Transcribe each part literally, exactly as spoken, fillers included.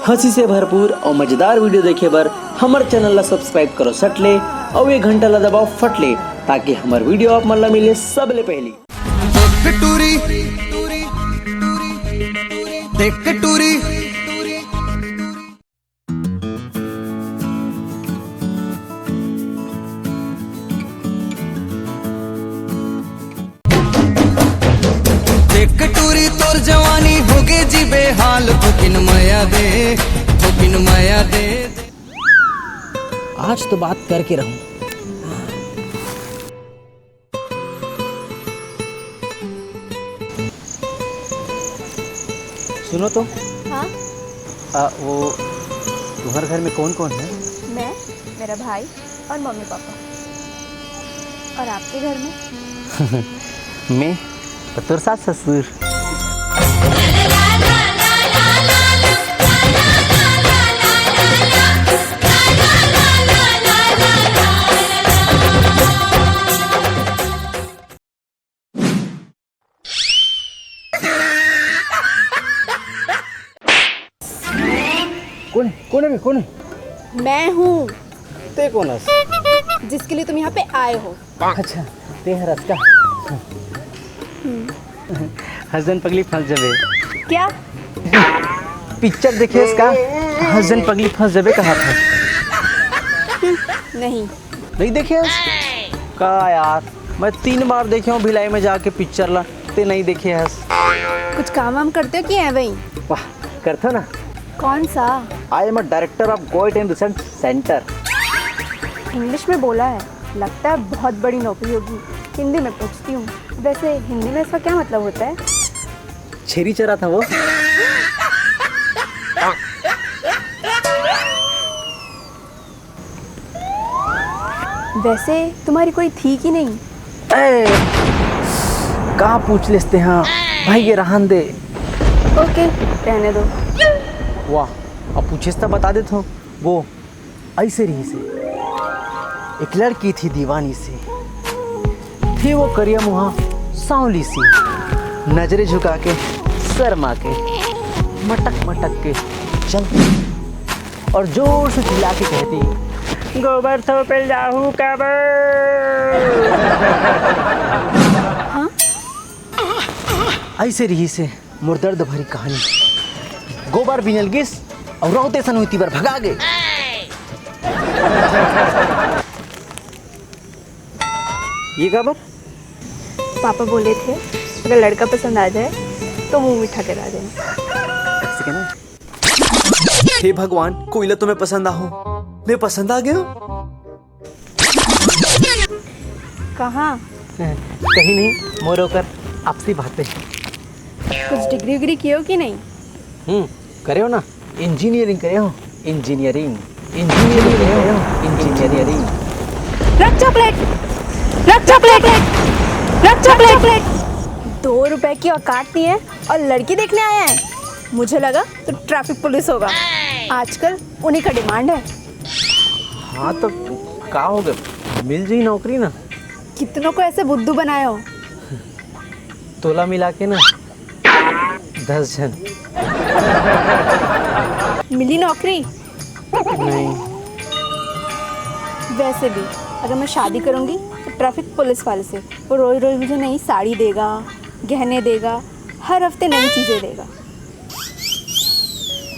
हंसी से भरपूर और मजेदार वीडियो देखे बर हमर चैनल ला सब्सक्राइब करो सट ले और ये घंटा ला दबाओ फट ले, ताकि हमर वीडियो आप मन ला मिले सबले पहली। देख टूरी, देख टूरी। देख टूरी तोर जवानी होगे जी बेहाल, थोकिन मया दे, थोकिन मया दे। आज तो बात करके रहूं। सुनो तो। हाँ? आ, वो तुम्हारे घर में कौन कौन है? मैं, मेरा भाई और मम्मी पापा। और आपके घर में? मैं और तोर सास ससुर। कौन है? कौन है बे? कौन है? मैं हूँ। ते कौन हस? जिसके लिए तुम यहाँ पे आए हो। अच्छा, ते हरस का? हंस झन पगली फंस जबे। क्या? पिक्चर देखे हस का? हंस झन पगली फंस जबे कहा था। नहीं। नहीं देखे हस? का यार, मैं तीन बार देखे हूँ भिलाई में जाके पिक्चर ला, ते नहीं देखे हस। कुछ काम वाम करते हो कि है वही? वाह, करता ना। कौन सा? I am a director of Goit and Research Center। English में बोला है, लगता है बहुत बड़ी नौकरी होगी। हिंदी में पूछती हूँ, वैसे हिंदी में इसका क्या मतलब होता है? छेरी चरा था वो। वैसे तुम्हारी कोई थी कि नहीं? ए, का पूछ लेते हैं भाई, ये रहन दे। ओके, रहने दो। वाह, अब पूछे तो बता देता हूँ। वो ऐसे रही से, एक लड़की थी दीवानी से, थी वो करिया मुहा सांवली सी, नजरें झुका के, शर्मा के, मटक मटक के चलती और जोर से चिल्ला के कहती, "गोबर थोपे जाहू काबर?" हाँ? ऐसे रही से मोर दर्द भरी कहानी। गोबर बिनल गिस और रोते सन हुई तीबर भगा गए। ये काबर? पापा बोले थे, अगर लड़का पसंद आ जाए तो मुंह मीठा करा देना। ऐसे कहना। हे भगवान, कोई ला तो मैं पसंद आहूं। मैं पसंद आ गया हूँ। कहाँ? कहीं नहीं, मोर ओकर आपसी बातें। कुछ डिग्री उग्री किए हो कि नहीं? हम्म, करे हो ना, इंजीनियरिंग करे हो, इंजीनियरिंग, इंजीनियरिंग करे हो, इंजीनियरिंग। रख चॉकलेट, रख चॉकलेट, रख चॉकलेट। दो रुपए की औकात नहीं है और लड़की देखने आया है। मुझे लगा तो ट्रैफिक पुलिस होगा, आजकल उन्हीं का डिमांड है। हाँ तो का हो गया, मिल जाई नौकरी ना। कितनों को ऐसे बुद्धू बनाए हो? तोला मिला के ना दस जन। मिली नौकरी? नहीं। वैसे भी अगर मैं शादी करूंगी तो ट्रैफिक पुलिस वाले से। वो रोज रोज मुझे नई साड़ी देगा, गहने देगा, हर हफ्ते नई चीजें देगा।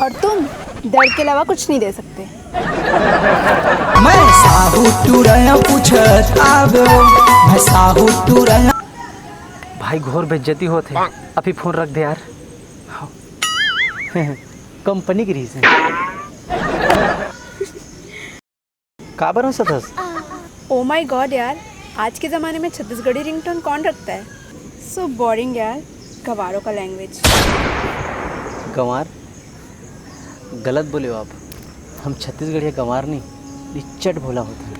और तुम दर्द के अलावा कुछ नहीं दे सकते। मैं साहू टूरा पूछत आबो, मैं साहू टूरा। भाई, घोर बेइज्जती होत हे। अभी फोन रख दे यार। कंपनी की रीस है। काबर हंसत हस? Oh my God यार, आज के ज़माने में छत्तीसगढ़ी रिंगटोन कौन रखता है? So boring यार, गंवारों का लैंग्वेज। गंवार? गलत बोले हो आप। हम छत्तीसगढ़िया गंवार नहीं, निच्चट भोला होथन।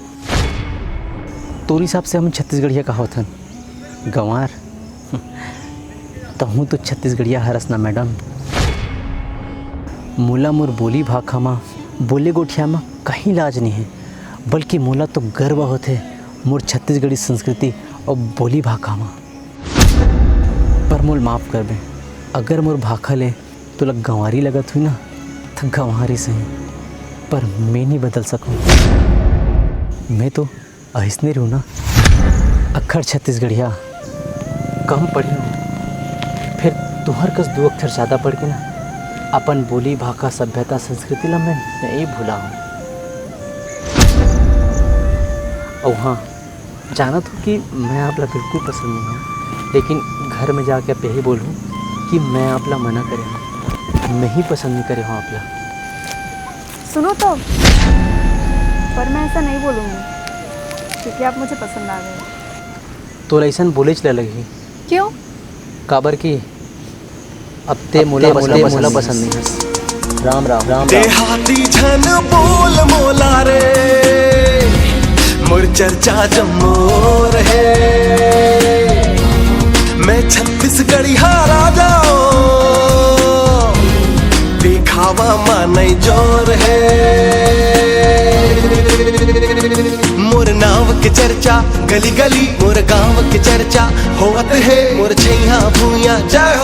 तोर हिसाब से हम छत्तीसगढ़िया का होथन? गंवार? तहूँ तो छत्तीसगढ़िया हरस ना मैडम। मोला मोर बोली भाखा म, बोले गोठिया म कहीं लाज नहीं है, बल्कि मोला तो गर्व होथे मोर छत्तीसगढ़ी संस्कृति और बोली भाखा म। पर मोल माफ करबे, अगर मोर भाखा ले तोला गंवारी लगत हुई ना, गंवारी सही, पर मैं नहीं बदल सकूं। मैं तो अइसने रहूं ना, अक्खर छत्तीसगढ़िया। कम पढ़े हूं, फिर तुंहर कस दू अक्षर ज्यादा पढ़ के ना अपन बोली, भाखा, सभ्यता, संस्कृति ला मैं नहीं भुला हूं। अउ हां, जानत हूं कि मैं आप ला बिल्कुल पसंद नहीं हूं, लेकिन घर में जाके आप यही बोलहूं कि मैं आप ला मना करे हूं, मैं ही पसंद नहीं करे हूं आप ला। सुनो तो, पर मैं ऐसा नहीं बोलूंगी, क्योंकि आप मुझे पसंद आ गए। तोला अइसन बोलेच ला लगही। क्यों? काबर कि अब ते मोला पसंद नहीं हस। राम राम, राम राम। देहाती झन बोल मोला रे, मोर चर्चा जम्मो रहे। मैं छत्तीसगढ़िया राजा, दिखावा मा नहीं जोर है। मोर नाव के चर्चा गली गली, मोर गांव के चर्चा होवत हे। मोर छैया भुइया जय